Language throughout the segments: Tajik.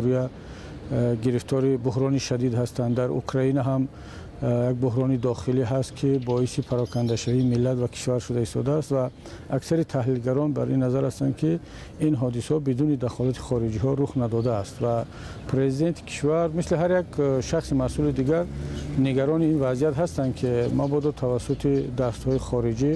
Сурия гирифтори буҳрони шадид ҳастанд. Дар Украина ҳам як буҳрони дохилӣ ҳаст, ки боиси парокандашавии миллат ва кишвар шуда истодааст ва аксари таҳлилгарон бар ин назар ҳастанд, ки ин ҳодисаҳо бидуни дахолати хориҷиҳо рух надодааст ва президенти кишвар мисли ҳар як шахси масъули дигар нигарони ин вазъият ҳастанд, ки мабодо тавассути дастҳои хориҷӣ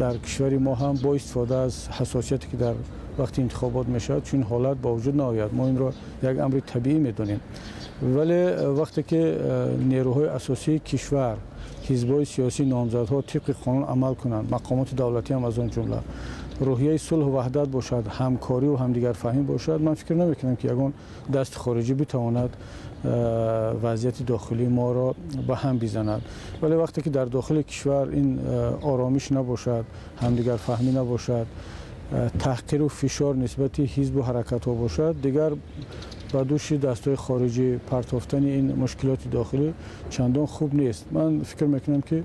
дар кишвари мо ҳам бо истифода аз ҳассосияте, ки дар вақти интихобот мешавад, чунин ҳолат ба вуҷуд наояд. Мо инро як амри табиӣ медонем. Вале вақте ки нерӯҳои асосии кишвар, ҳизбҳои сиёсӣ, номзадҳо тибқи қонун амал кунанд, мақомоти давлатӣ ҳам аз он ҷумла, рӯҳияи сулҳу ваҳдат бошад, ҳамкорию ҳамдигарфаҳмӣ бошад, ман фикр намекунам, ки ягон дасти хориҷӣ битавонад вазъияти дохилии моро ба ҳам бизанад. Вале вақте ки дар дохили кишвар ин оромиш набошад, ҳамдигарфаҳмӣ набошад, таҳқиру фишор нисбати ҳизбу ҳаракатҳо бошад, дигар ба дӯши дастҳои хориҷӣ партофтани ин мушкилоти дохилӣ чандон хуб нест. Ман фикр мекунам, ки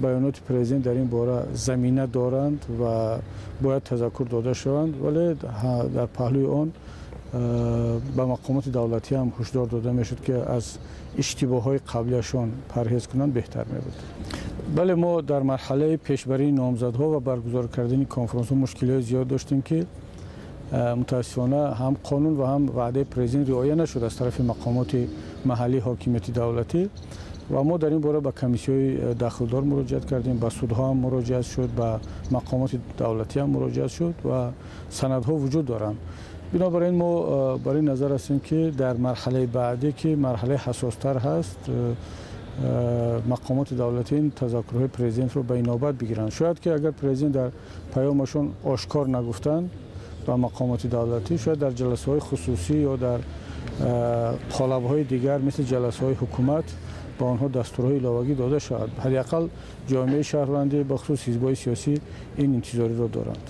баёноти президент дар ин бора замина доранд ва бояд тазаккур дода шаванд, вале дар паҳлӯи он ба мақомоти давлатӣ ҳам ҳушдор дода мешуд, ки аз иштибоҳҳои қаблиашон парҳез кунанд, беҳтар мебуд. Бале, мо дар марҳалаи пешбарии номзадҳо ва баргузор кардани конфронсҳо мушкилиҳои зиёд доштем, ки мутаассифона ҳам қонун ва ҳам ваъдаи президент риоя нашуд аз тарафи мақомоти маҳаллии ҳокимияти давлатӣ ва мо дар ин бора ба комиссияҳои дахлдор муроҷиат кардем, ба судҳо ҳам муроҷиат шуд, ба мақомоти давлатӣ ҳам муроҷиат шуд ва санадҳо вуҷуд доранд. Бинобар ин мо бар ин назар ҳастем, ки дар марҳалаи баъдӣ, ки марҳалаи ҳассостар ҳаст, мақомоти давлатӣ ин тазаккурҳои президентро ба инобат бигиранд. Шояд ки агар президент дар паёмашон ошкор нагуфтанд ба мақомоти давлатӣ, шояд дар ҷаласаҳои хусусӣ ё дар қолабҳои дигар, мисли ҷаласаҳои ҳукумат, ба онҳо дастурҳои иловагӣ дода шавад. Ҳадди ақал ҷомеаи шаҳрвандӣ, бахусус ҳизбҳои сиёсӣ, ин интизориро доранд.